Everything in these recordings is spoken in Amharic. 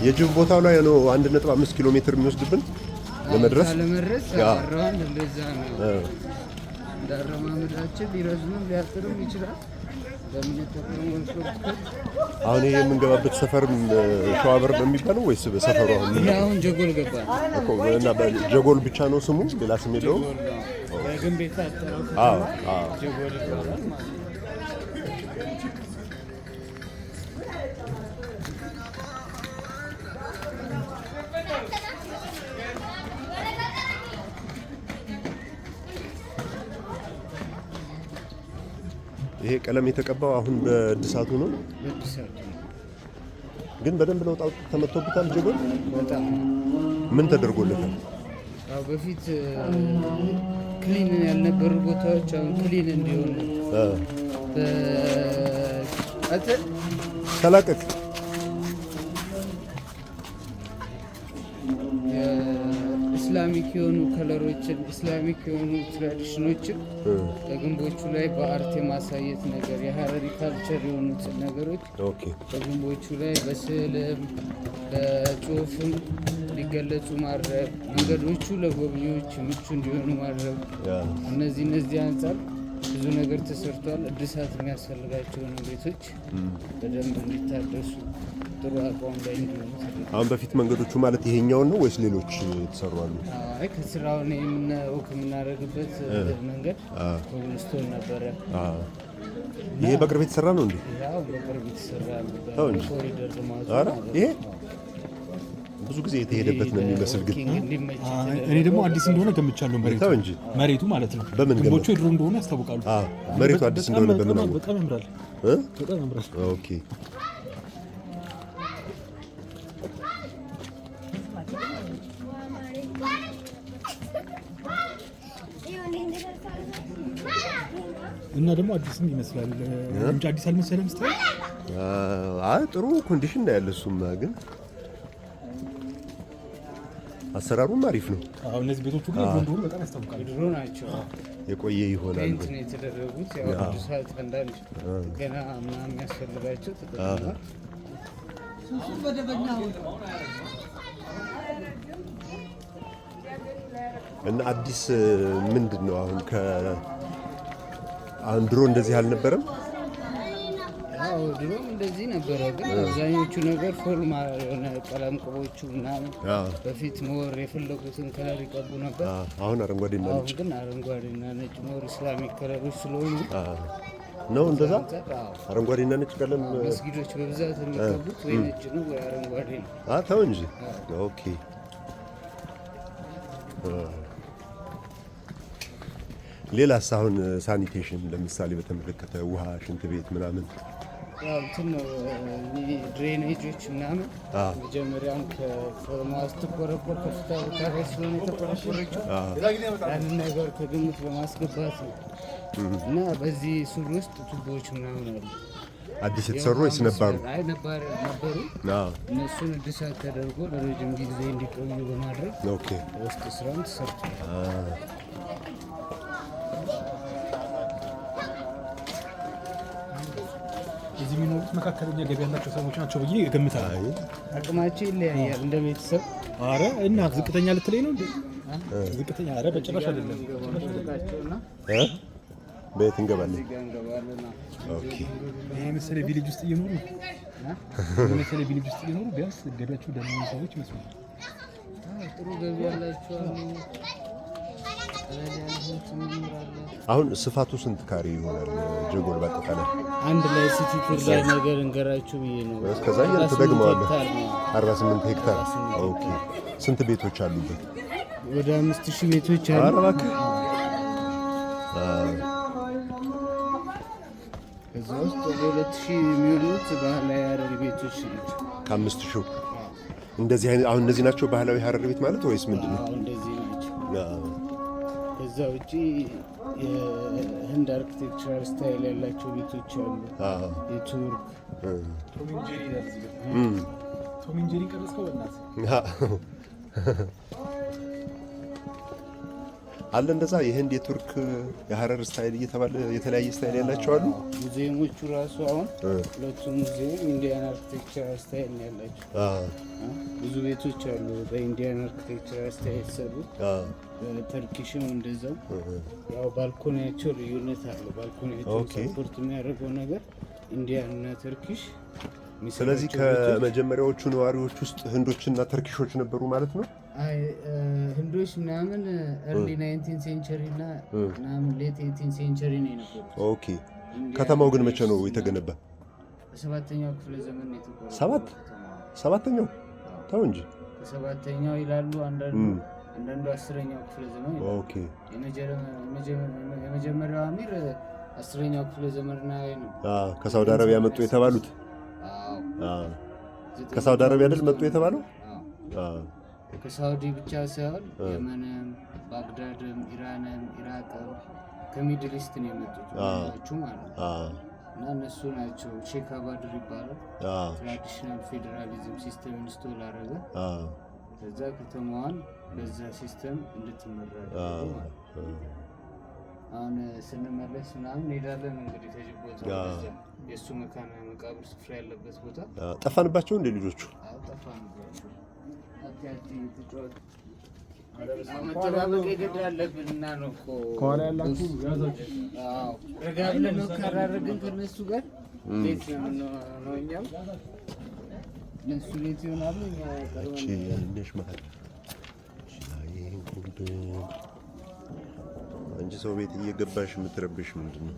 የጅብ ቦታው ላይ ነው 1.5 ኪሎ ሜትር የሚወስድብን ለመድረስ። ለመድረስ around እንደዛ ነው። እንዳረማመዳችን ሊረዝምም ሊያጥርም ይችላል። በምንጠቀመው shortcut። አሁን ይሄ የምንገባበት ሰፈርም ሸዋበር ነው የሚባለው ወይስ በሰፈሩ አሁን ይሄ አሁን ጀጎል ገባ። እኮ እና ጀጎል ብቻ ነው ስሙ፣ ሌላ ስም የለውም? በግንብ የታጠረው አዎ ከተማ አዎ ጀጎል ይባላል ማለት ነው። ይሄ ቀለም የተቀባው አሁን በእድሳቱ ነው፣ በእድሳቱ ነው። ግን በደንብ ለውጥ ተመጥቶበታል። ጀጎል በጣም። ምን ተደርጎለታል? አዎ፣ በፊት clean ያልነበሩ ቦታዎች አሁን clean እንዲሆኑ በቀጥል ተላቀቅ። የ Islamic የሆኑ color ኦችን፣ Islamic የሆኑ tradition ኦችን በግንቦቹ ላይ በ art የማሳየት ነገር፣ የሀረሪ culture የሆኑትን ነገሮች በግንቦቹ ላይ በስዕልም በጽሁፍም እንዲገለጹ ማድረግ፣ መንገዶቹ ለጎብኚዎች ምቹ እንዲሆኑ ማድረግ፣ እነዚህ አንጻር ብዙ ነገር ተሰርቷል። እድሳት የሚያስፈልጋቸውን ቤቶች በደንብ እንዲታደሱ፣ ጥሩ አቋም ላይ እንዲሆኑ ተደርጓል። አሁን በፊት መንገዶቹ ማለት ይሄኛውን ነው ወይስ ሌሎች የተሰሩ አሉ? አይ፣ ከስራውን walk የምናደርግበት መንገድ ኮብልስቶን ነበረ። ይሄ በቅርብ የተሰራ ነው እንዴ? ያው በቅርብ የተሰራ ነው። ተው እንጂ። ኮሪደር ልማቱ ኧረ ማለት ይሄ ነው። ብዙ ጊዜ የተሄደበት ነው የሚመስል ግን። Walking እንዲመች እኔ ደግሞ አዲስ እንደሆነ ገምቻለሁ። መሬቱ ተው እንጂ። መሬቱ ማለት ነው። በምን ግንቦቹ ገመት? የድሮ እንደሆኑ ያስታውቃሉ። አዎ፣ መሬቱ አዲስ እንደሆነ በምን አወቅ? በጣም ያምራል። እ? በጣም ያምራል። Okay። እና ደግሞ አዲስም ይመስላል እንጂ አዲስ አልመሰለም ስትል። አይ፣ ጥሩ condition ነው ያለ። እሱማ ግን አሰራሩም አሪፍ ነው። አዎ፣ እነዚህ ቤቶቹ ግን የድሮ እንደሆኑ በጣም ያስታውቃሉ። ድሮ ናቸው። የቆየ ይሆናል። Paint ነው የተደረጉት። ያው እድሳት፣ አንዳንድ ገና ምናምን የሚያስፈልጋቸው ተጠቅመዋል። እና አዲስ ምንድን ነው አሁን አሁን ድሮ እንደዚህ አልነበረም። ያው ድሮም እንደዚህ ነበረ፣ ግን አብዛኞቹ ነገር formal የሆነ ቀለም ቅቦቹ ምናምን በፊት more የፈለጉትን color ይቀቡ ነበር። አሁን አረንጓዴና አሁን ነጭ ግን አረንጓዴና ነጭ more Islamic color ኦች ስለሆኑ ነው እንደዛ። አንጻር አዎ፣ አረንጓዴና ነጭ ቀለም። መስጊዶች በብዛት የሚቀቡት ወይ ነጭ ነው ወይ አረንጓዴ ነው። ተው እንጂ። Okay። ሌላስ አሁን sanitation ለምሳሌ በተመለከተ ውሃ፣ ሽንት ቤት ምናምን? ያው እንትን ነው፣ drainage ኦች ምናምን መጀመሪያም ከተማዋ ስትቆረቆር ከፍታ ቦታ ላይ ስለሆነ የተቆረቆረችው ያንን ነገር ከግምት በማስገባት ነው እና በዚህ ሱር ውስጥ ቱቦዎች ምናምን አሉ። አዲስ የተሰሩ ወይስ ነባሩ? አይ፣ ነባር ነበሩ። እነሱን እድሳት ተደርጎ ለረጅም ጊዜ እንዲቆዩ በማድረግ ውስጥ ስራም ተሰርቷል። እዚህ የሚኖሩት መካከለኛ ገቢ ያላቸው ሰዎች ናቸው ብዬ እገምታለሁ። አይ። አቅማቸው ይለያያል እንደ ቤተሰብ። አረ እና ዝቅተኛ ልትለኝ ነው እንዴ? ዝቅተኛ? አረ በጭራሽ አይደለም። ናቸውና እ? በየት እንገባለን? እዚህ ጋር እንገባለን። Okay። ይሄ የመሰለ village ውስጥ እየኖሩ፣ ይሄ የመሰለ village ውስጥ እየኖሩ ቢያንስ ገቢያቸው ደህና የሆኑ ሰዎች ይመስላል። አዎ፣ ጥሩ ገቢ ያላቸው አሉ። ቀለል ያለ ህይወት የሚኖር አለ። አሁን ስፋቱ ስንት ካሬ ይሆናል ጀጎል በአጠቃላይ? አንድ ላይ city tour ላይ ነገር እንገራችሁ ብዬ ነው። እስከዛ እያልክ 48 ትደግመዋለህ። ሄክታር ነው። 48 ሄክታር። Okay። ስንት ቤቶች አሉበት? ወደ 5000 ቤቶች አሉ። ኧረ እባክህ። ከዛ ውስጥ ወደ 2000 የሚሆኑት ባህላዊ ሀረሪ ቤቶች ናቸው። ከ5000 እንደዚህ አይነት አሁን እነዚህ ናቸው ባህላዊ ሀረር ቤት ማለት ወይስ ምንድን ነው? አዎ፣ እንደዚህ ናቸው። ከዛ ከዛ ውጪ የህንድ architectural style ያላቸው ቤቶች አሉ። የቱርክ Tom and Jerry ይላል እዚህ ጋር። Tom and Jerry ቀረጽከው በእናትህ። አለ እንደዛ የህንድ፣ የቱርክ፣ የሀረር style እየተባለ የተለያየ style ያላቸው አሉ። ሙዚየሞቹ ራሱ አሁን ሁለቱ ሙዚየም Indian architectural style ነው ያላቸው። ብዙ ቤቶች አሉ በ Indian architectural style የተሰሩ። በ Turkish ም እንደዛው። ያው balcony ያቸው ልዩነት አለው። Balcony ያቸው support የሚያደርገው ነገር Indian እና Turkish ስለዚህ የሚሰራቸው ቤቶች ከመጀመሪያዎቹ ነዋሪዎች ውስጥ ህንዶችና Turkish ኦች ነበሩ ማለት ነው። አይ፣ ህንዶች ምናምን early 19 century እና ምናምን late 18 century ነው የነበሩት። Indian ከተማው ግን መቼ ነው Turkish የተገነባ? በሰባተኛው ክፍለ ዘመን ነው የተቆረቆረው ሰባት? ከተማዋ። ሰባተኛው? ተው እንጂ። ከሰባተኛው ይላሉ አንዳንዱ፣ አንዳንዱ 10ኛው ክፍለ ዘመን ይላሉ። የመጀመሪያው አሚር 10ኛው ክፍለ ዘመን ላይ ነው። ከሳውዲ አረቢያ መጡ የተባሉት? አዎ። ከሳውዲ አረቢያ አይደል መጡ የተባለው? አዎ። ከሳውዲ ብቻ ሳይሆን የመንም፣ ባግዳድም፣ ኢራንም፣ ኢራቅም ከ Middle East ነው የመጡት ቹ ማለት ነው። እና እነሱ ናቸው፣ ሼክ አባድር ይባላል። Traditional federalism system install አደረገ። ከዛ ከተማዋን በዛ system እንድትመራ አደረገ ማለት ነው። አሁን ስንመለስ ምናምን እንሄዳለን እንግዲህ ከጅቦታ ወደዛ የእሱ መካነ መቃብር ስፍራ ያለበት ቦታ። ጠፋንባቸው እንደ ልጆቹ። አጠፋንባቸው። አትያቲ ተጫወት መጠባበቅ የግድ አለብን እና ነው እኮ። ከኋላ ያላችሁ ያዛችሁ። አዎ፣ ረጋ ብለን ነው ካላደረግን ከእነሱ ጋር late ነው የምንሆነው። እኛም እነሱ late ይሆናሉ፣ እኛ ቀድመን ነሽ መሀል ይህን አንቺ ሰው ቤት እየገባሽ የምትረብሽ ምንድን ነው?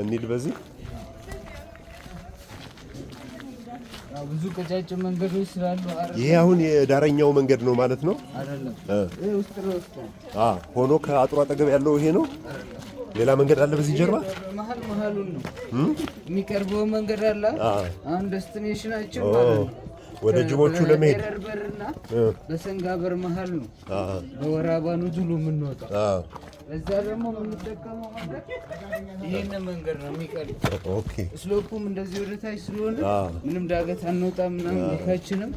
እንሂድ በዚህ። ያው ብዙ ቀጫጭን መንገዶች ስላሉ ይሄ አሁን የዳረኛው መንገድ ነው ማለት ነው። አይደለም፣ ይሄ ውስጥ ለውስጥ ነው። ሆኖ ከአጥሩ አጠገብ ያለው ይሄ ነው። ሌላ መንገድ አለ በዚህ ጀርባ። መሀል መሀሉን ነው የሚቀርበው መንገድ አለ። አሁን destination ኣችን ማለት ነው ወደ ጅቦቹ ለመሄድ በኤረር በርና በሰንጋ በር መሀል ነው በወራባ ኑዙሉ የምንወጣው። በዛ ደግሞ የምንጠቀመው መንገድ ይሄን መንገድ ነው የሚቀርብ። Slope ኡም እንደዚህ ወደ ታች ስለሆነ ምንም ዳገት አንወጣም ምናምን፣ ልካችንም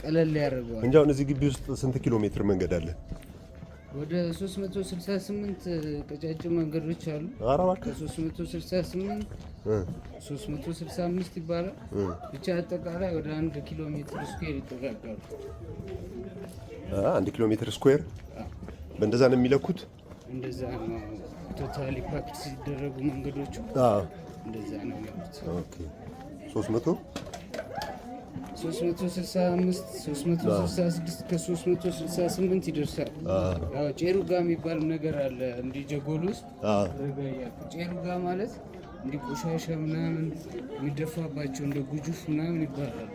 ቀለል ያደርገዋል። እንጂ አሁን እዚህ ግቢ ውስጥ ስንት ኪሎ ሜትር መንገድ አለ? ወደ 368 ቀጫጭን መንገዶች አሉ። ኧረ እባክህ። ከ368 365 ይባላል። ብቻ አጠቃላይ ወደ 1 ኪሎ ሜትር square ይጠጋጋሉ። 1 ኪሎ ሜትር square በእንደዛ ነው የሚለኩት። እንደዛ ነው totally packed ሲደረጉ መንገዶቹ እንደዛ ነው የሚሉት። Okay፣ 300 365፣ 366፣ ከ368 ይደርሳል። ያው ጬሩጋ የሚባል ነገር አለ እንዲህ ጀጎል ውስጥ ረጋ እያልክ። ጬሩጋ ማለት እንዲህ ቆሻሻ ምናምን የሚደፋባቸው እንደ ጉጁፍ ምናምን ይባላል።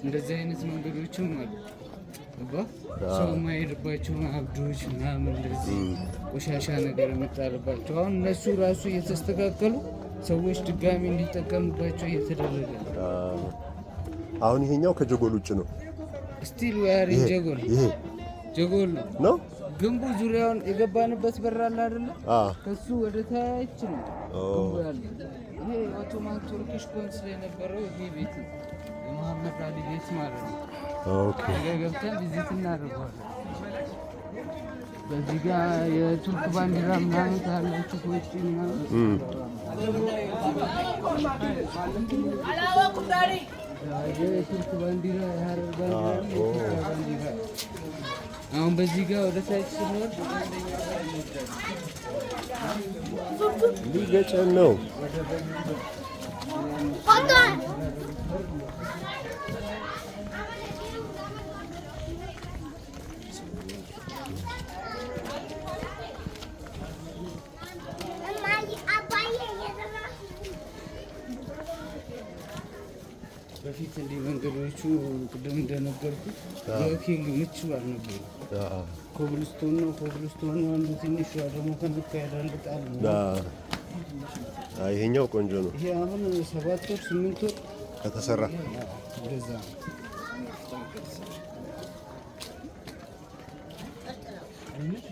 እንደዚህ አይነት መንገዶችም አሉ። ገባ? ሰው የማይሄድባቸው አብዶች ምናምን እንደዚህ ቆሻሻ ነገር የሚጣልባቸው አሁን እነሱ ራሱ እየተስተካከሉ ሰዎች ድጋሚ እንዲጠቀሙባቸው እየተደረገ ነው። አሁን ይሄኛው ከጀጎል ውጭ ነው። Still we are in ጀጎል። ይሄ ጀጎል ነው። ነው። ግንቡ ዙሪያውን የገባንበት በር አለ አይደለ? ከሱ ወደ ታች ነው ግንቡ ያለው። ይሄ የ Ottoman Turkish consul የነበረው ይሄ ቤት ነው። የመሐመድ አሊ ቤት ማለት ነው። ነገ ገብተን visit እናደርገዋለን። በዚህ ጋር የቱርክ ባንዲራ ምናምን ታላችሁ ከውጭ ምናምን የቱርክ ባንዲራ፣ የሀረር ባንዲራ፣ የኢትዮጵያ ባንዲራ። አሁን በዚህ ጋር ወደ ታች ስንወርድ ወደ አንደኛው ጋር እንወርዳለን። ሊገጨን ነው። ወደ በዚህ በር። በፊት እንዲህ መንገዶቹ ቅድም እንደነገርኩ walking ምቹ አልነበሩ። ኮብልስቶን ነው፣ ኮብልስቶን ነው። አንዱ ትንሿ ደግሞ ከነካ ያዳልጣል። ይሄኛው ቆንጆ ነው ይሄ አሁን 7 ወር 8 ወር ከተሰራ። እንደዛ ነው።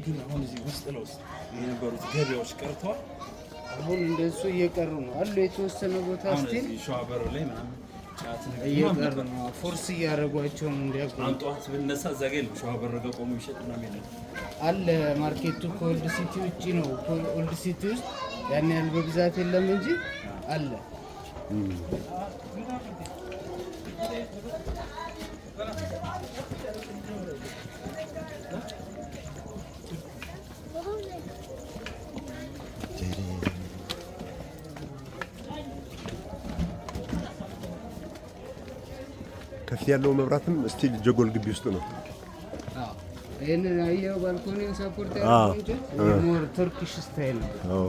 ግን አሁን እዚህ ውስጥ ለውስጥ የነበሩት ገበያዎች ቀርተዋል። አሁን እንደሱ እየቀሩ ነው አሉ የተወሰነ ቦታ አሁን still እዚህ ሸዋበር ላይ ምናምን ጫት ንግድ ምናምን እየቀሩ ነበር። ነው። Force እያደረጓቸው ነው እንዲያቆሙ። አሁን ጠዋት ብነሳ እዛ ጋ የለም። ሸዋበር ጋር ቆሞ ይሸጥ ምናምን የለም። አለ market ኡ ከ old city ውጭ ነው። Old city ውስጥ ያን ያህል በብዛት የለም እንጂ አለ። ከፊት ያለው መብራትም still ጀጎል ግቢ ውስጥ ነው። አዎ ይሄንን አየኸው? Balcony ውን support አዎ። ያደረገው እንጨት more Turkish style ነው። አዎ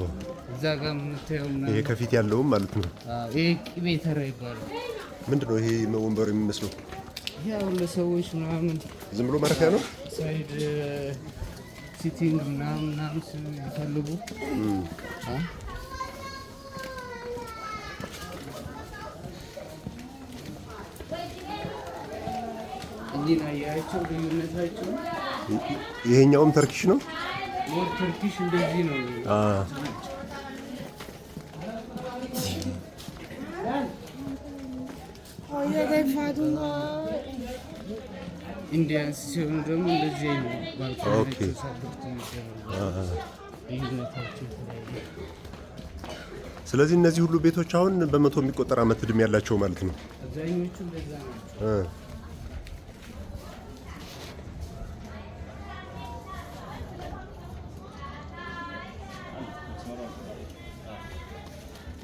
እዛ ጋር የምታየው ይሄ ምናምን ከፊት ያለውም ማለት ነው። አዎ፣ ይሄ ቅቤ ተራ ይባላል። ምንድን ነው ይሄ ወንበሩ የሚመስለው? ይሄ አሁን ለሰዎች ምናምን ዝም ብሎ ማረፊያ ነው። Side sitting ምናምን ምናምን ሲፈልጉ አ? እኚህን አያቸው ልዩነታቸው ይሄኛውም Turkish ነው። More Turkish እንደዚህ ነው። Indians ሲሆኑ ደግሞ እንደዚህ ነው። Okay። Balcony ያቸው support የሚደረጉ ልዩነታቸው የተለያየ። ስለዚህ እነዚህ ሁሉ ቤቶች አሁን በመቶ የሚቆጠር ዓመት እድሜ ያላቸው ማለት ነው። አብዛኞቹ እንደዛ ናቸው።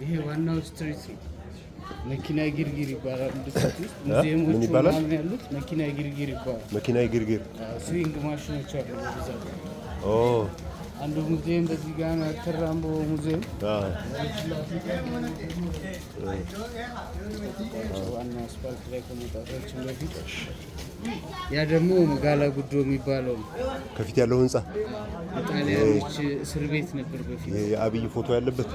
ይሄ ዋናው street ነው። መኪና ጊርጊር ይባላል። Old city ውስጥ ሙዚየሞቹ ምን ይባላል? ምናምን ያሉት መኪና ጊርጊር ይባላል። መኪና ግርግር። Sewing ማሽኖች አሉ በብዛት። ኦ አንዱ ሙዚየም በዚህ ጋር ነው፣ አተራምቦ ሙዚየም ዋናው አስፓልት ላይ ከመውጣታችን በፊት። ያ ደግሞ መጋላ ጉዶ የሚባለው ነው። ከፊት ያለው ህንጻ የጣሊያኖች እስር ቤት ነበር በፊት። ይሄ የአብይ ፎቶ ያለበት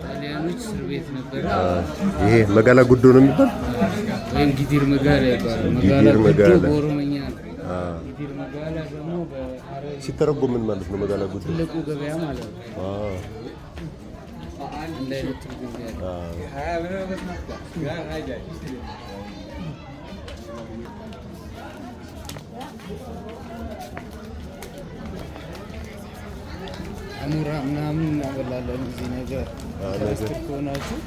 ጣሊያኖች እስር ቤት ነበር። ይሄ መጋላ ጉዶ ነው የሚባል። ወይም ጊዲር መጋላ ይባላል። መጋላ ጊዲር ጉዶ መጋላ። በኦሮመኛ ነው። ጊዲር መጋላ ደግሞ በሐረሪ ሲተረጎም ምን ማለት ነው? መጋላ ጉዶ ትልቁ ገበያ ማለት ነው። አንድ አይነት ትርጉም ያለው። አሞራ ምናምን እናበላለን እዚህ ነገር interested ከሆናችሁ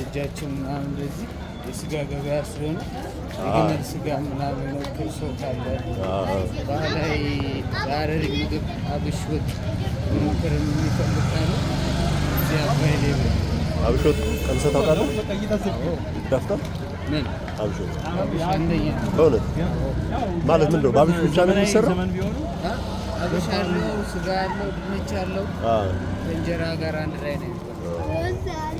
እጃችን ምናምን እንደዚህ የስጋ ገበያ ስለሆነ የግመል ስጋ ምናምን ሞክር ሰው ካለ ባህላዊ የሐረሪ ምግብ አብሽ ወጥ መሞከር የሚፈልግ ካለ እዚህ አባይ ላይ ነው። አብሽ ወጥ ቀምሰህ ታውቃለህ? ይጣፍጣል? ምን አብሽ ወጥ አብሽ አንደኛ በእውነት ማለት ምንድን ነው? በአብሽ ብቻ ነው የሚሰራው? ዘመን ቢሆኑ አ? አብሽ አለው፣ ስጋ አለው፣ ድንች አለው። ከእንጀራ ጋር አንድ ላይ ነው የሚበላው።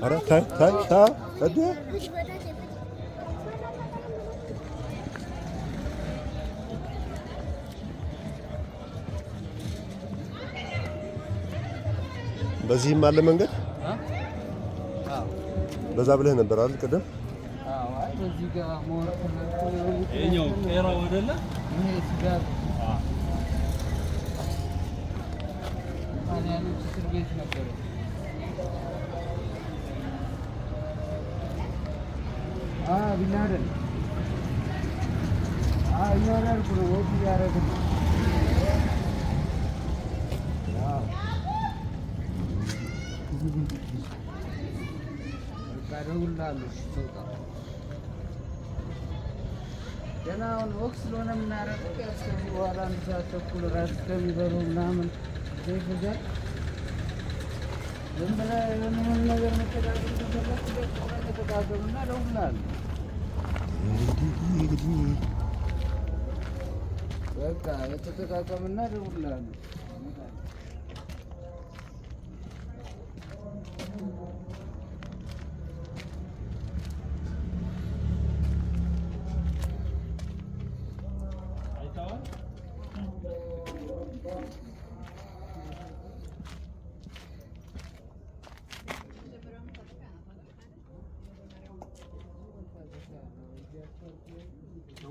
ኧረ ታይ ታይ ታ እንዴ በዚህም አለ መንገድ። በዛ ብለህ ነበር አይደል ቅድም? አዎ፣ አይ በዚህ ጋር more colorful የሆኑት ይኸኛው ቄራው አይደለ? ይሄ ስጋ ጣሊያኖች እስር ቤት ነበረ። ቢላደን እያወራድኩ ነው፣ walk እያደረግን ነው። አዎ። በቃ እደውልልሃለሁ እሺ፣ ስወጣ። ገና አሁን walk ስለሆነ የምናደርገው ቢያንስ ከዚህ በኋላ 1 ሰዓት ተኩል እራት እስከሚበሉ ምናምን ይፈጃል። ዝም ብለህ የሆነ ነገር መጠቃቀም ከፈለክ ተጠቃቀምና እደውልልሃለሁ። በቃ ተጠቃቀምና እደውልልሃለሁ።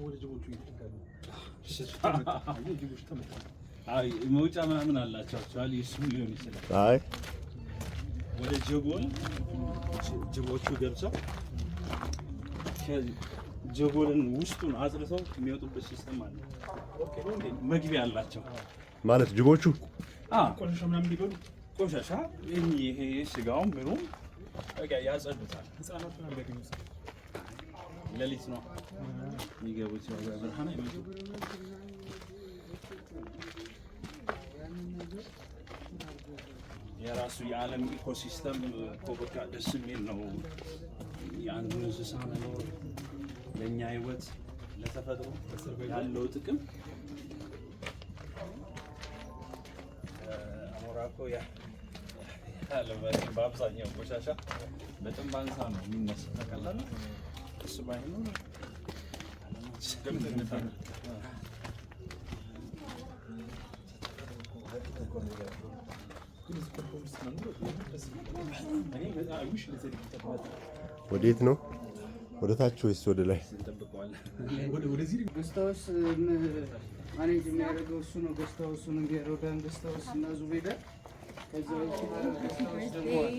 ወደ ጅቦቹ እየተጠጋሉ ጅቦቹ ተመጣ። አይ፣ መውጫ ምናምን አላቸው actually፣ እሱም ሊሆን ይችላል። አይ። ወደ ጀጎል ጅቦቹ ገብተው ጀጎልን ውስጡን አጽድተው የሚወጡበት system አለ። መግቢያ አላቸው። ማለት ጅቦቹ? ቆሻሻ ምናምን ሊበሉ። ቆሻሻ ይሄ ስጋውም ምኑም በቃ ያጸዱታል። ህጻናት ምናምን ቢያገኙ? ሌሊት ነው የሚገቡት፣ ያው በብርሃን አይመጡም። የራሱ የዓለም ecosystem እኮ በቃ ደስ የሚል ነው። የአንዱ እንስሳ መኖር ለእኛ ህይወት፣ ለተፈጥሮ ያለው ጥቅም። አሞራ እኮ ያለ በአብዛኛው ቆሻሻ በጥንብ አንሳ ነው የሚነሳው። ታውቃለህ? እሱ ባይኖር ዓለማችን ግን እዚህ compound ውስጥ መኖር ደስ ይላል። እኔ በጣም I wish እንደዚህ አይነት ቦታ። ወዴት ነው? ወደ ታች ወይስ ወደ ላይ? እንጠብቀዋለን። ወደዚህ። Guest house manage የሚያደርገው እሱ ነው። Guest house ኡን የሮዳን guest house እና ዙቤዳ፣ ከዛ ውጭ ሀረር guest house ደግሞ አለ።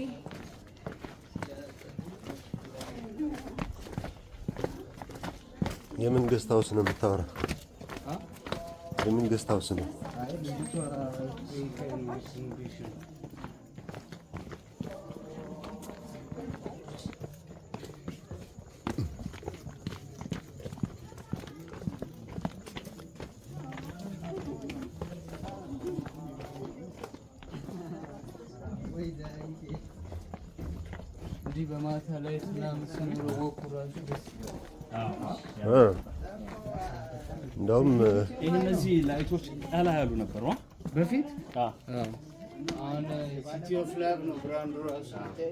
የምን guest house ነው የምታወራ? አ? የምን guest house ነው? አይ፣ ልጅቷ ጠይቃኝ ነው፣ accommodation። እንዲህ በማታ ላይ ምናምን ሲኖረው ወኩ ራሱ ደስ ይላል። እንደውም ይህ እነዚህ light ኦች ቀላ ያሉ ነበሩ። በፊት አዎ። አሁን City of Love ነው brand ኡ ራሱ፣ ይታይ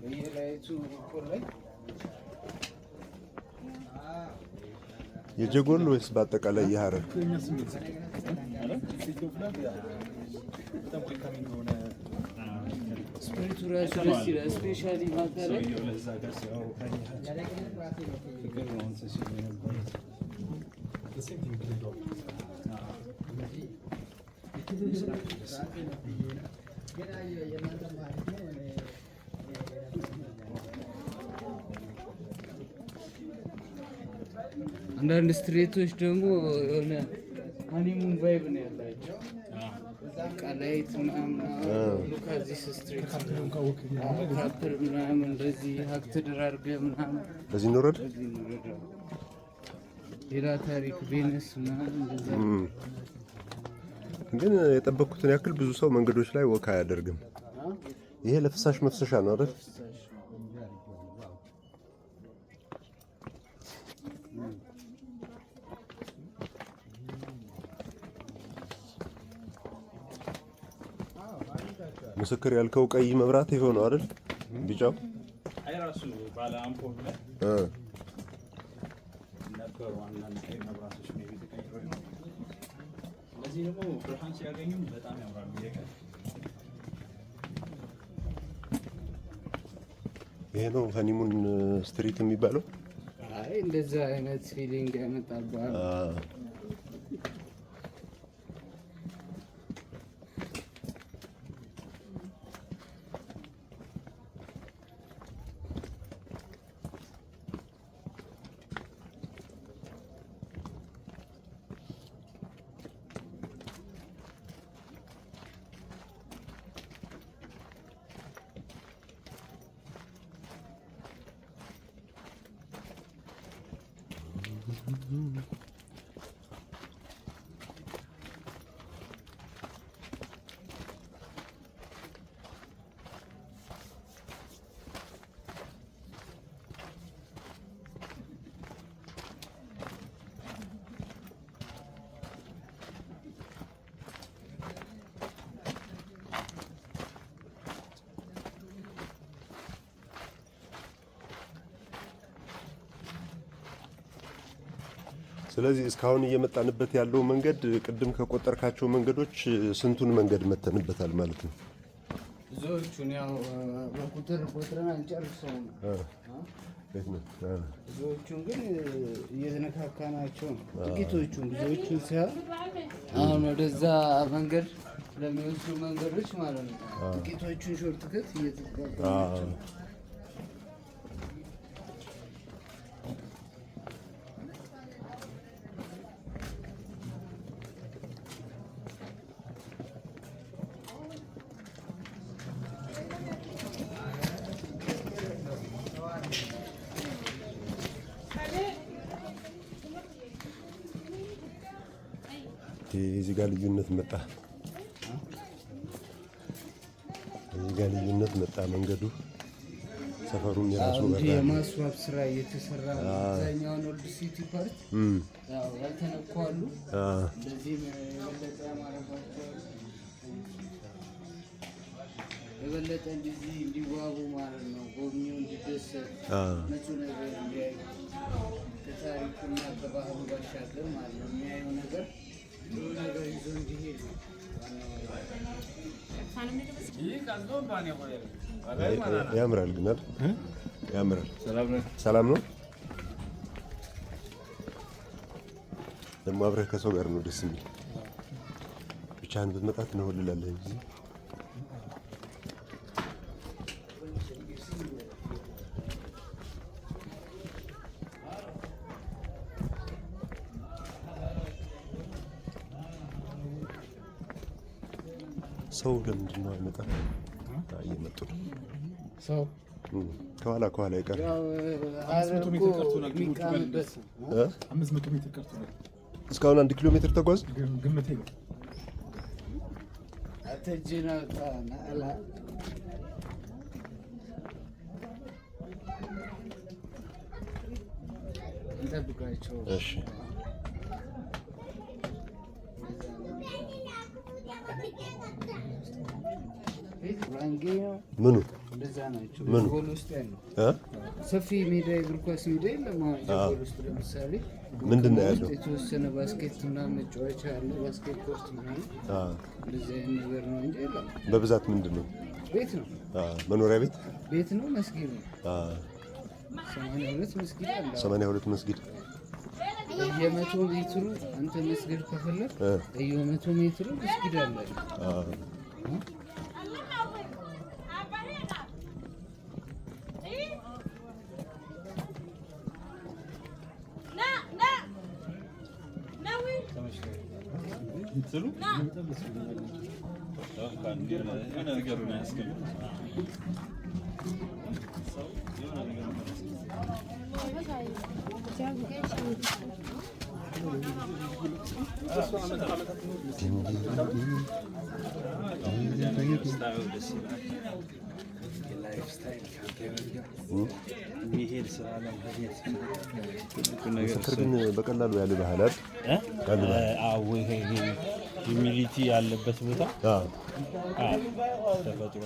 በየ light ኡ እኮ ላይ። የጀጎል ወይስ በአጠቃላይ የሀረር? ትክክለኛ ስሜት City of Love በጣም welcoming የሆነ። Spirit ኡ ራሱ ደስ ይላል። Especially ማታ ላይ። ሰውየው ለዛ ጋር ሲያወሩ ካየሃቸው ፍቅር ነው እንትን ሲሉ የነበሩት። The same thing ድሬዳዋ። አንዳንድ street ኦች ደግሞ የሆነ honeymoon vibe ነው ያላቸው። በቃ light ምናምን፣ look at this street፣ couple ምናምን እንደዚህ hug ተደራርገህ ምናምን። በዚህ እንውረድ። በዚህ እንረዳው። ሌላ ታሪክ ቬነስ ምናምን እንደዛ። ግን የጠበቅኩትን ያክል ብዙ ሰው መንገዶች ላይ walk አያደርግም። ይሄ ለፍሳሽ መፍሰሻ ነው አይደል? ፍሳሽ። ምስክር ያልከው ቀይ መብራት ይኸው ነው አይደል? ቢጫው። አይ፣ ራሱ ባለ አምፖል ላይ ነበሩ አንዳንድ ቀይ መብራቶች፣ maybe ተቀይሮ ይሆናል። እነዚህ ደግሞ ብርሃን ሲያገኙ በጣም ያምራሉ። የቀን ይሄ ነው honeymoon street የሚባለው። አይ፣ እንደዛ አይነት feeling ያመጣብሃል። ስለዚህ እስካሁን እየመጣንበት ያለው መንገድ ቅድም ከቆጠርካቸው መንገዶች ስንቱን መንገድ መተንበታል ማለት ነው? ብዙዎቹን ያው በቁጥር ቆጥረን አንጨርሰውም። ብዙዎቹን ግን እየተነካካናቸው ነው። ጥቂቶቹን፣ ብዙዎቹን ሳይሆን አሁን ወደዛ መንገድ ለሚወስዱ መንገዶች ማለት ነው። ጥቂቶቹን shortcut እየተጠቀምናቸው ነው። እዚህ ጋር ልዩነት መጣ። እዚህ ጋር ልዩነት መጣ። መንገዱ ሰፈሩም የራሱ እንዲህ የማስዋብ ስራ እየተሰራ ነው። አብዛኛውን old city part ያው ያልተነኩ አሉ። እንደዚህም የበለጠ ያማረባቸው አሉ። የበለጠ እንደዚህ እንዲዋቡ ማለት ነው። ጎብኚው እንዲደሰት፣ ንጹህ ነገር እንዲያይ፣ ከታሪኩና ከባህሉ ባሻገር ማለት ነው የሚያየው ነገር ጥሩ ነገር ይዞ እንዲሄድ ነው ዋናው። ያምራል ግን አይደል? ያምራል። ሰላም ነው። ደግሞ አብረህ ከሰው ጋር ነው ደስ የሚል። ብቻህን ብትመጣ ትነሆልላለህ እንጂ። ሰው ለምንድን ነው አይመጣም? እየመጡ ነው። ሰው ከኋላ ከኋላ ይቀር። ያው ሀረር እኮ የሚቃምበት ነው። 500 ሜትር ቀርቶናል። እስካሁን 1 ኪሎ ሜትር ተጓዝ። ግምቴ ነው። አተጅና ናአላ እንጠብቃቸው። እሺ። ራንጌ ነው። ምኑ? እንደዛ ናቸው። ምኑ? ጀጎል ውስጥ ያለው እ? ሰፊ ሜዳ፣ የእግር ኳስ ሜዳ የለም። አሁን ጀጎል ውስጥ ለምሳሌ ምንድን ነው ውስጥ ያለው? የተወሰነ basket ምናምን መጫወቻ አለ፣ basket court ምናምን እንደዚህ አይነት ነገር ነው እንጂ የለም። በብዛት ምንድን ነው? ቤት ነው። መኖሪያ ቤት። ቤት ነው፣ መስጊድ ነው። 82 መስጊድ አለ። 82 መስጊድ። በየመቶ ሜትሩ አንተ መስጊድ ከፈለግ በየመቶ ሜትሩ መስጊድ አለ። የሆነ ነገሩን አያስገምም። ሰው የሆነ ነገሩን አያስገምም። እንደዚህ አይነት ነገር ስታየው ደስ ይላል። የ lifestyle ከአንተ ህይወት ጋር የሚሄድ ስራ ለማግኘት ትልቁ ነገር ምስክር ግን በቀላሉ ያልብሃል አይደል? እ? አዎ፣ ይሄ humility ያለበት ቦታ ተፈጥሮ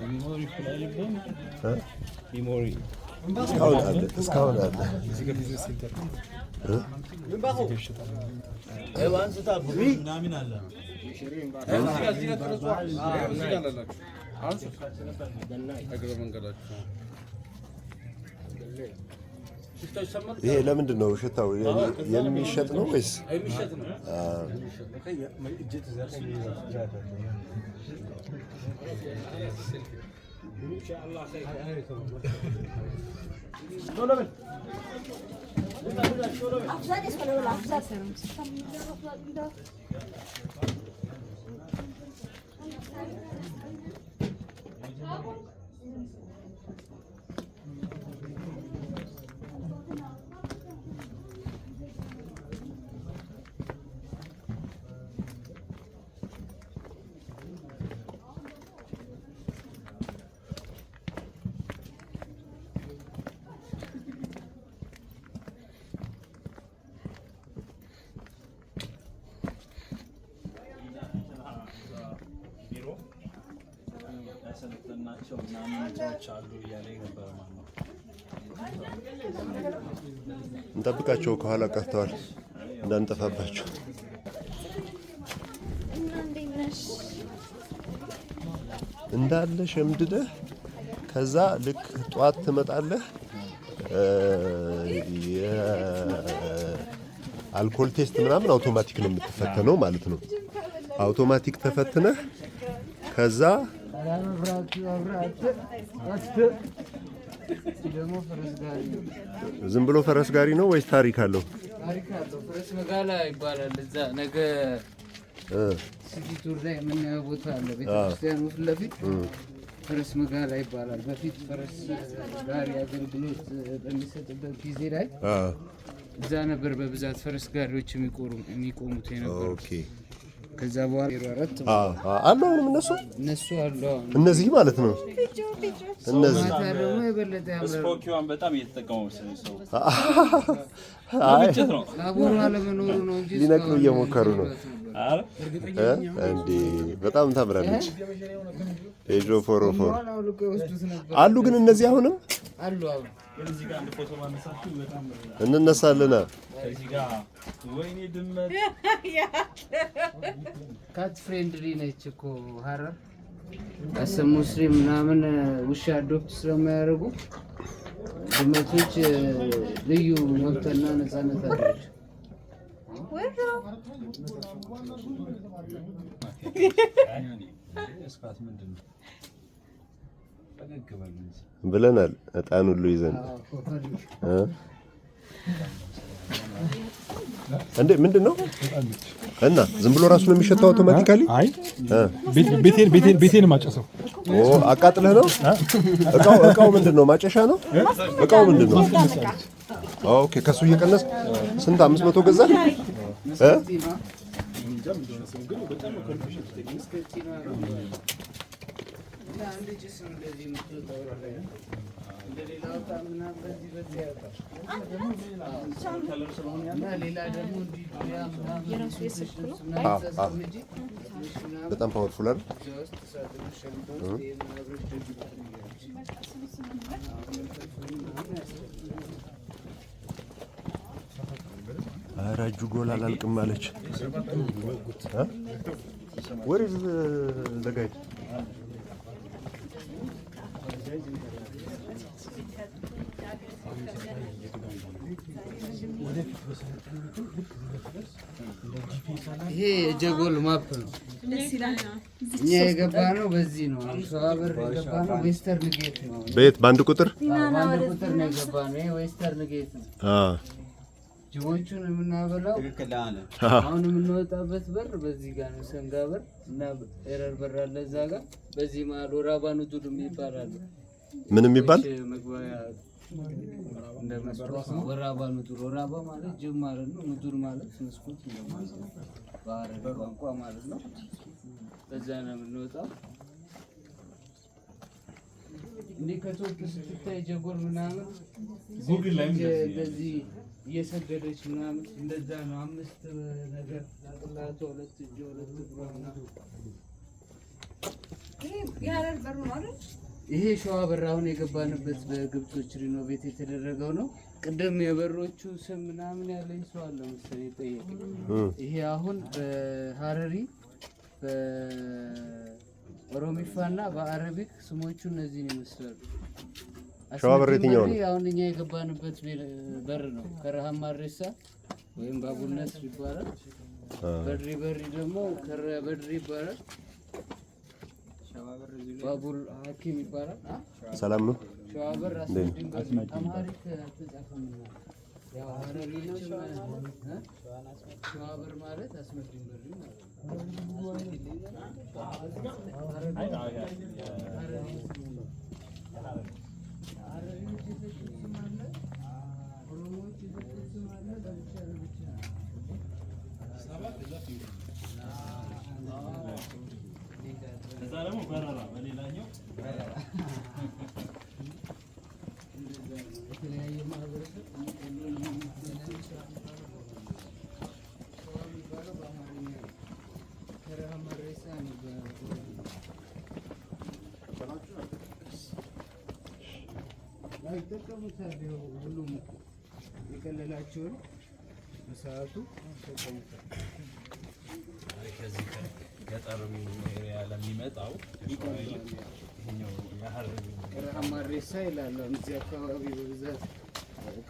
memory አይልብህም? Memory እስካሁን አለ፣ እስካሁን አለ። እዚህ ጋር business center ነው። ምናምን አለ። ይሄ ለምንድን ነው ሽታው የሚሸጥ ነው ወይስ? ቢሮ ያሰለጠናቸው ምናምን እንትኖች አሉ እያለኝ ነበረ ማለት ነው። እንጠብቃቸው፣ ከኋላ ቀርተዋል እንዳንጠፋባቸው። እና እንዴት ነሽ? እንዳለ ሸምድደህ ከዛ ልክ ጠዋት ትመጣለህ። የአልኮል test ምናምን አውቶማቲክ ነው የምትፈተነው ማለት ነው። አውቶማቲክ ተፈትነህ ከዛ መብራቱ መብራት ደግሞ ፈረስ ጋሪ ነው። ዝም ብሎ ፈረስ ጋሪ ነው ወይስ ታሪክ አለው? ታሪክ አለው። ፈረስ መጋላ ይባላል። እዛ ነገ city tour ላይ የምናየው ቦታ አለ። ቤተክርስቲያኑ ፊት ለፊት ፈረስ መጋላ ይባላል። በፊት ፈረስ ጋሪ አገልግሎት በሚሰጥበት ጊዜ ላይ እዛ ነበር በብዛት ፈረስ ጋሪዎች የሚቆሙት የነበሩት። ከዛ በኋላ 04 አሉ አሁንም እነሱ እነሱ አሉ አሁን። እነዚህ ማለት ነው። እነዚህ ማታ ደግሞ የበለጠ ያምራል። ስፖኪዋን በጣም እየተጠቀመው መሰለኝ ሰው። አይ ግጭት ነው። ባቡሩ አለመኖሩ ነው እንጂ ሊነቅሉ እስካሁን እየሞከሩ ነው። አረ እ? እንዴ በጣም ታምራለች። ፔጆ 404 አሁን አውልቀው ይወስዱት ነበር። አሉ ግን እነዚህ አሁንም አሉ አሁን። ግን እዚህ ጋር አንድ ፎቶ ማነሳችሁ በጣም እንነሳለና። ከዚህ ጋር ወይኔ ድመት። Cat friendly ነች እኮ ሀረር። አሰ ሙስሊም ምናምን ውሻ adopt ስለማያደርጉ ድመቶች ልዩ መብትና ነፃነት አላቸው። ስፋት ምንድን ነው? ፈገግ በሉ እንጂ። ብለናል። እጣን ሁሉ ይዘን እ? እንዴ ምንድን ነው? እና ዝም ብሎ ራሱ ነው የሚሸተው automatically? አይ፣ ቤቴን ቤቴን ቤቴን ማጨሰው። ኦ አቃጥለህ ነው? እቃው ምንድን ነው? ማጨሻ ነው? እቃው ምንድን ነው? Okay፣ ከሱ እየቀነስ ስንት 500 ገዛ? እ? እና አንድ ጭስ ነው እንደዚህ የምትወጣው፣ እንደሌላ ወጣ ምናምን በዚህ በዚህ ያወጣል። እና ሌላ ደግሞ እንዲህ ዱንያ ምናምን ምናምን ታስቀምጪ ትንሽ ምናምን በጣም powerful አይደል? እዛ ውስጥ ሳጥን ሻንጣ ውስጥ ይሄን አብረሽ ደግፍ ትይያለሽ። አሁን ምናምን ያስፈልጋል። ኧረ እጁ ጎል አላልቅም አለች። Where is the guide? ይሄ የጀጎል map ነው። እኛ የገባ ነው በዚህ ነው። አሁን ሸዋ በር የገባ ነው western gate ነው። በየት በአንድ ቁጥር? አዎ፣ በአንድ ቁጥር ነው የገባ ነው። ይሄ western gate ነው። ጅቦቹን የምናበላው አሁን የምንወጣበት በር በዚህ ጋር ነው። ሰንጋ በር እና ኤረር በር አለ እዛ ጋር። በዚህ መሀል ወራባ ንዱድ የሚባል አለ። ምን የሚባል? ጅቦች መግቢያ እንደ መስኮት ነው። ወራባ ንዱር፣ ወራባ ማለት ጅብ ማለት ነው። ንዱር ማለት መስኮት እንደማለት ነው። በሀረሪ ቋንቋ ማለት ነው። በዛ ነው የምንወጣው። እንዲህ ከ top ስትታይ ጀጎል ምናምን ጉግል ላይ እንደዚህ እየሰገደች ምናምን እንደዛ ነው። አምስት ነገር ጭንቅላቷ፣ ሁለት እጅ፣ ሁለት እግሯ ምናምን። ይሄ የሀረር በሩ ነው አይደል? ይሄ ሸዋ በር አሁን የገባንበት በግብጾች renovate የተደረገው ነው። ቅድም የበሮቹ ስም ምናምን ያለኝ ሰው አለ መሰለኝ የጠየቀኝ። ይሄ አሁን በሀረሪ፣ በኦሮሚፋ እና በ Arabic ስሞቹ እነዚህን ይመስላሉ። ሸዋ በር የትኛው ነው? አስመዲን አሁን እኛ የገባንበት በር ነው። ከረሃማሬሳ ወይም ባቡል ነስር ይባላል። በድሪ በሪ ደግሞ ከረ በድሪ ይባላል። ባቡል ሐኪም ይባላል። ሰላም ነው። ሸዋበር አስመዲን በሪ Amharic አልተጻፈም። ያው ሀረሪዎችም እ? ሸዋበር ማለት አስመዲን በሪ ማለት ነው። ሀረሪዎች የሰጡት ስም አለ፣ ኦሮሞዎች የሰጡት ስም አለ። ለብቻ ለብቻ ነው። ከዛ ደግሞ በረራ በሌላኛው የተለያየ ማህበረሰብ ሸዋ የሚባለው በአማርኛ ነው። ከረሃማሬሳ ነው በኦሮሞ። ይጠቀሙታል። ያው ሁሉም እኮ የቀለላቸውን በሰዓቱ ይጠቀሙታል። ከዚህ ከገጠር area ለሚመጣው ይሄኛው የሀረር ቀረሃ ማሬሳ ይላሉ። እዚህ አካባቢ በብዛት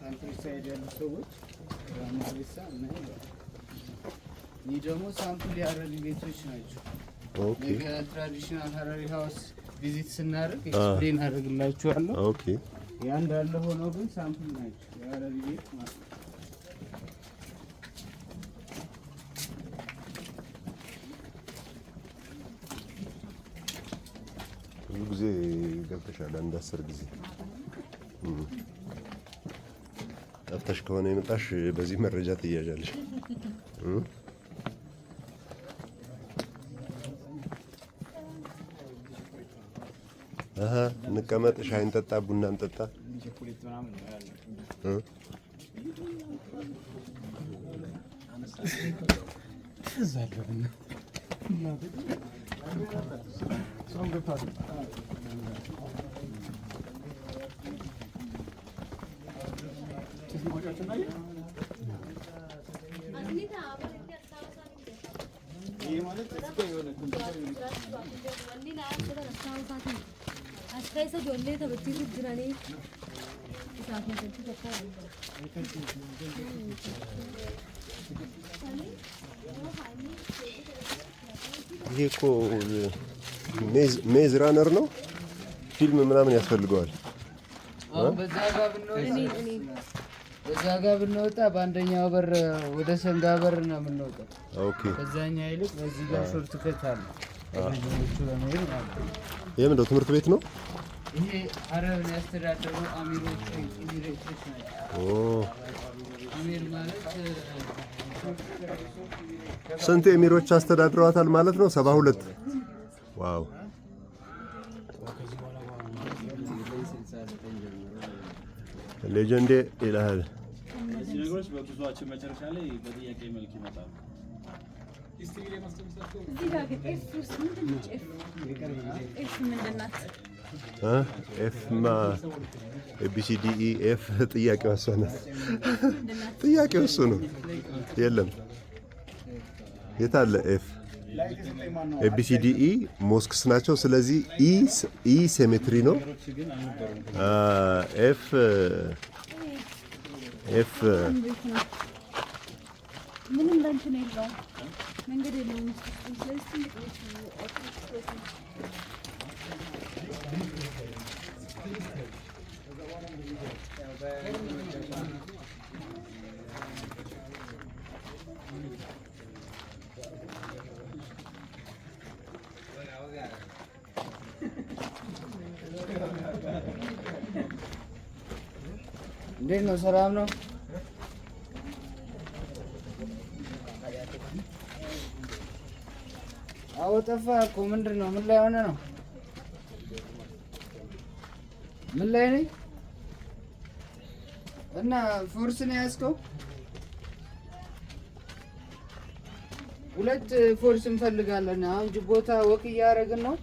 countryside ያሉ ሰዎች ቀረሃ ማሬሳ እና ይላሉ። ይህ ደግሞ sample የሀረሪ ቤቶች ናቸው። ነገ traditional ሀረሪ house visit ስናደርግ explain አደርግላችኋለሁ። ያ እንዳለ ሆኖ ግን sample ናቸው የሀረሪ ቤት ማለት ነው። ብዙ ጊዜ ገብተሻል። አንድ 10 ጊዜ። ጠፍተሽ ከሆነ የመጣሽ በዚህ መረጃ ትያዣለሽ። አሀ እንቀመጥ፣ ሻይ እንጠጣ፣ ቡና እንጠጣ። ቸኮሌት ምናምን ነው ያለው። ትዝ አለው እና እሷም ገብቷል። ጭስ ማውጫዎችን አየህ? ይሄ ማለት እዚህ ጋር የሆነ ኮምፒውተር As keessa ijoollee taphachiisu jiranii isaaf hojjechuu tokko. ይሄ እኮ Maze Runner ነው። ፊልም ምናምን ያስፈልገዋል። አሁን በዛ ጋ ብንወጣ በአንደኛው በር ወደ ሰንጋ በር ነው የምንወጣው። ከዛኛው ይልቅ በዚህ ጋር shortcut አለ ረጅሞቹ ለመሄድ ማለት ነው። ይሄ ምንድነው? ትምህርት ቤት ነው። ይሄ ሀረርን ያስተዳደሩ አሚሮች ኢሚሬቶች ናቸው። አሚር ማለት ስንት ኤሚሮች አስተዳድረዋታል ማለት ነው? 72። Wow። Legend ይልሃል። እነዚህ ነገሮች በጉዟችን መጨረሻ ላይ በጥያቄ መልክ ይመጣሉ። History ላይ ማስታወሳቸው እዚህ ጋር ግን F ውስጥ ምንድን ነች? F F ምንድን ናት? F ማ ABCDE F። ጥያቄው እሷ ናት። ጥያቄው እሱ ነው። የለም፣ የት አለ F? ABCDE mosques ናቸው። ስለዚህ E cemetery ነው። ነገሮች ግን አልነበሩም። F F ቤት ነው። ምንም ለእንትን የለውም፣ መንገድ የለውም ውስጥ። ስለዚህ ትልቅ ቤት ነው። ቤት ነው። እንዴት ነው? ሰላም ነው? አዎ ጠፋህ እኮ። ምንድን ነው? ምን ላይ ሆነ ነው? ምን ላይ ነኝ? እና force ነው የያዝከው? ሁለት force እንፈልጋለን። አሁን ጅቦታ walk እያደረግን ነው።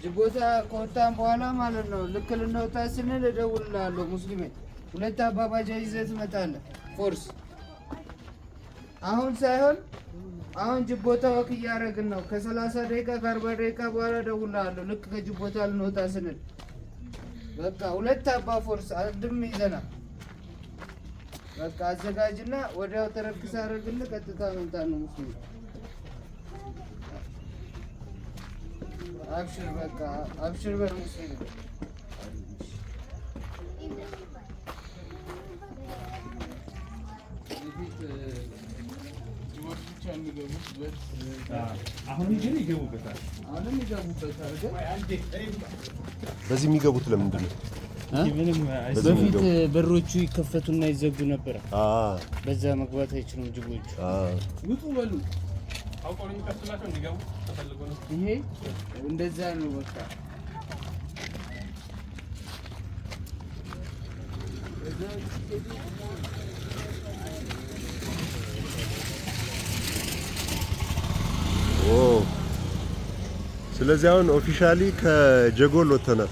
ጅቦታ ከወጣን በኋላ ማለት ነው ልክ ልንወጣ ስንል እደውልልሃለሁ። ሙስሊሜ ሁለት አባ ባጃጅ ይዘህ ትመጣለህ። Force አሁን ሳይሆን አሁን ጅቦታ walk እያደረግን ነው። ከ30 ደቂቃ ከ40 ደቂቃ በኋላ እደውልልሃለሁ። ልክ ከጅቦታ ልንወጣ ስንል በቃ ሁለት አባ force አንድም ይዘናል። በቃ አዘጋጅና ወዲያው ተረክስ አደረግልህ ቀጥታ መምጣት ነው። ሙስሊም አብሽር፣ በቃ አብሽር በል ሙስሊም። በፊት ጅቦች ብቻ የሚገቡበት አሁንም ግን ይገቡበታል። አሁንም ይገቡበታል ግን በዚህ የሚገቡት ለምንድን ነው? ምንም በዚህ በፊት የሚገቡት? በሮቹ ይከፈቱና ይዘጉ ነበረ። በዛ መግባት አይችሉም ጅቦቹ። ውጡ በሉ። አውቀው ነው የሚከፍቱላቸው እንዲገቡ ተፈልጎ ነው። ይሄ እንደዛ ነው በቃ። ኦ፣ ስለዚህ አሁን officially ከጀጎል ወጥተናል።